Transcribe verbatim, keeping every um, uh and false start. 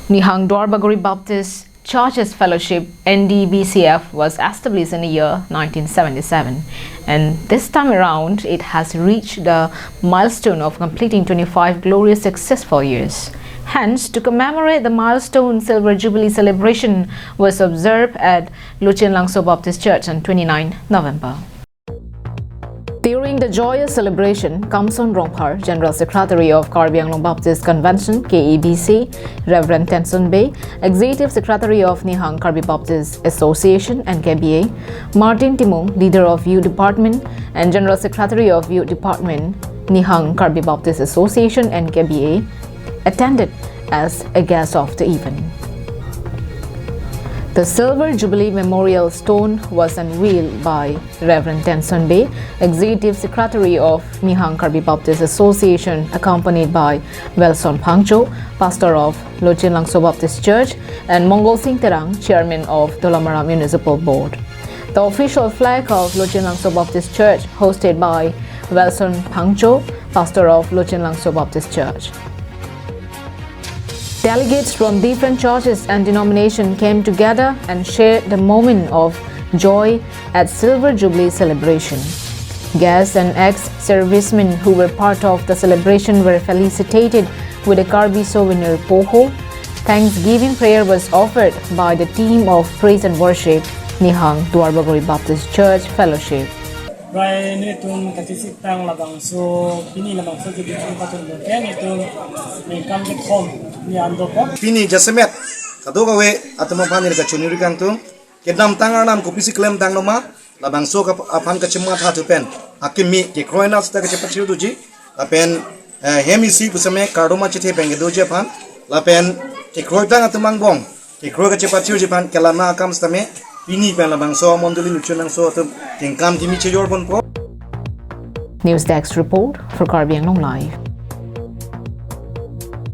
Nihang Duarbagori Baptist Churches Fellowship, N D B C F, was established in the year nineteen seventy-seven, and this time around it has reached the milestone of completing twenty-five glorious successful years. Hence, to commemorate the milestone, Silver Jubilee celebration was observed at Lochen Langso Baptist Church on twenty-ninth November. During the joyous celebration, Kamson Rongphar, General Secretary of Karbi Anglong Baptist Convention, K A B C, Reverend Tenson Bey, Executive Secretary of Nihang Karbi Baptist Association, N K B A, Martin Timung, Leader of Youth Department and General Secretary of Youth Department, Nihang Karbi Baptist Association, N K B A, attended as a guest of the event. The Silver Jubilee Memorial Stone was unveiled by Reverend Tenson Bey, Executive Secretary of Nihang Karbi Baptist Association, accompanied by Welson Phangcho, Pastor of Lochen Langso Baptist Church, and Mongol Sing Terang, Chairman of Dolamara Municipal Board. The official flag of Lochen Langso Baptist Church, hosted by Welson Phangcho, Pastor of Lochen Langso Baptist Church. Delegates from different churches and denomination came together and shared the moment of joy at Silver Jubilee celebration. Guests and ex-servicemen who were part of the celebration were felicitated with a Karbi souvenir poho. Thanksgiving prayer was offered by the team of praise and worship, Nihang Duarbagori Baptist Church Fellowship. Prai netum kachisik tang labangso, pini labangso Jubilee patun bote netum ningkan kethom ni ando ko. Pini jasemet kadokave atum aphan neli kachoningri kangtung. Kedamtang arnam kopisi klemtang noma, labangso kap-, aphan kachematha thu pen akimi kekroi na seta kachepathir doji, lapen, eh, hem isi pusitame kardom achethe pen kedoji aphan, lapen kekroitang atum angbong kekroi kachepathirji aphan kelana akam sitame pini pen labangso mondoli Lochen Langso atum kengkam kimi chejor ponpo. News Desk Report for Karbi Anglong Live.